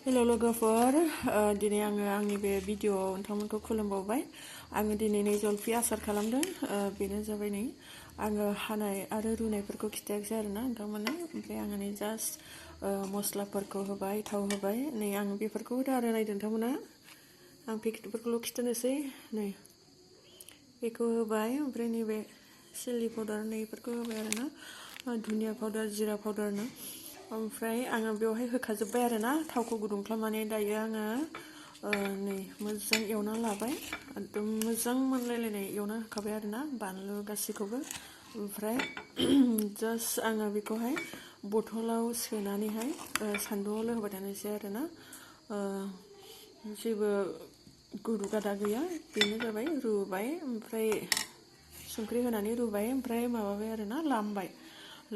हेल' लोगोफोर दिनै आङो आंनि बे भिडिअ'आव नोंथांमोनखौ खुलुमबावबाय। आङो दिनै नै जलफि आसार खालामदों। बेनो जाबाय नै आङो हानाय आरो रुनायफोरखौ खिथायाखिसै आरोना नोंथांमोननो। ओमफ्राय आङो नै जास्ट मस्लाफोरखौ होबाय, थाव होबाय। नै आं बेफोरखौ होदो आरो नायदो नोंथांमोना। आं पेकेटफोरखौल' खिथानोसै। नै बेखौ होबाय, ओमफ्राय नैबे चिलि पाउडार नैफोरखौ होबाय आरोना, धनिया पाउडार, जिरा पाउडारनो। ओमफ्राय आङो बेवहाय होखाजोब्बाय आरोना। थावखौ गुदुं खालामनानै दायो आङो नै मोजां एवना लाबाय, एकदम मोजां मोनलायलायनाय एवना होखाबाय आरोना, बानलु गासैखौबो। ओमफ्राय जास्ट आङो बेखौहाय बथलाव सोनानैहाय सान्दुङाव होबाय थानोसै आरोना। जेबो गुदु गादा गैया, बेनो जाबाय रुबाय, ओमफ्राय संख्रि होनानै रुबाय, ओमफ्राय माबाबाय आरोना, लामबाय।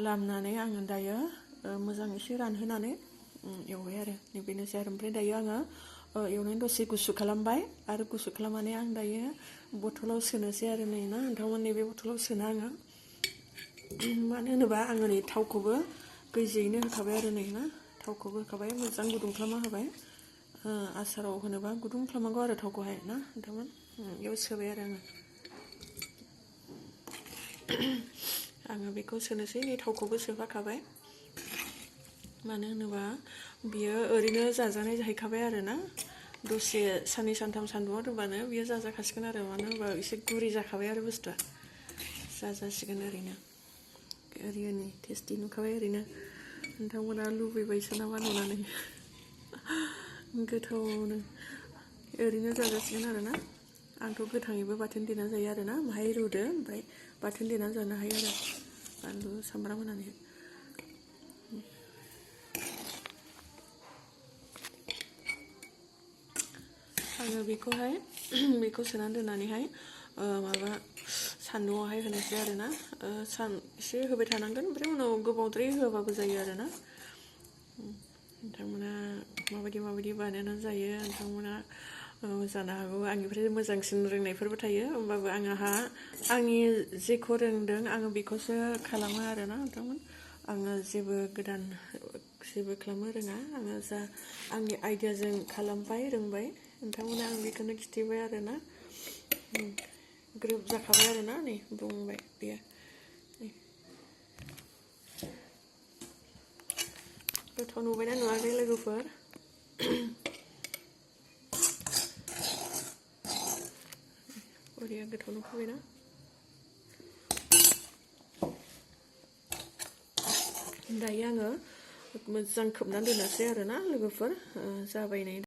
लामनानै आङो दायो मोजां एसे रानहोनानै एवबाय आरो बेनोसै आरो। ओमफ्राय दायो आङो एवनानै दसे गुसु खालामबाय, आरो गुसु खालामनानै आं दायो बथलाव सोनोसै आरो नै ना नोंथांमोन, नैबे बथलाव सोना आङो। मानो होनोबा आङो नै थावखौबो गैजेयैनो होखाबाय आरो नै ना, थावखौबो होखाबाय, मोजां गुदुं खालामना होबाय। आसाराव होनोबा गुदुं खालामनांगौ आरो थावखौहाय ना नोंथांमोन। बेयाव सोबाय आरो आङो बेखौ सोनोसै, नै थावखौबो सोफाखाबाय। मानो होनोबा बियो ओरैनो जाजानाय जाहैखाबाय आरोना। दसे साननै सानथाम सान्दुङाव दोनबानो बियो जाजाखासिगोन आरो। मानो होनबा एसे गुरै जाखाबाय आरो बुस्थुआ, जाजासिगोन ओरैनो। ओरैनो टेस्टि नुखाबाय ओरैनो। नोंथांमोना लुबैबायसो नामा नुनानै? गोथावनो ओरैनो जाजासिगोन आरोना। आंथ' गोथाङैबो बाथोन देना जायो आरोना, माहाय रुदो ओमफ्राय बाथोन देनानै जानो हायो आरो, बानलु सामब्राम होनानै। आङो बेखौहाय बेखौ सोनानै दोननानैहाय माबा सान्दुङावहाय होनोसै आरोना। एसे होबाय थानांगोन, ओमफ्राय उनाव गोबावद्राय होआबाबो जायो आरोना। नोंथांमोना माबायदि बानायनानै जायो, नोंथांमोना जानो हागौ आंनिफ्राय मोजांसिन रोंनायफोरबो थायो। होमबाबो आंनि जेखौ रोंदों आङो बेखौसो खालामो आरोना नोंथांमोन। आङो जेबो गोदान जेबो खालामनो रोङा। आङो जा आंनि आइडियाजों खालामबाय, रोंबाय। नोंथांमोना आं बेखौनो खिथिबाय आरोना। ग्रोब जाखाबाय आरोना, नै बुंबाय बेयो। गोथाव नुबायना नुवाखै लोगोफोर? बरिया गोथाव नुखाबायना? दायो आङो मोजां खोबनानै दोननोसै आरोना लोगोफोर, जाबाय नै।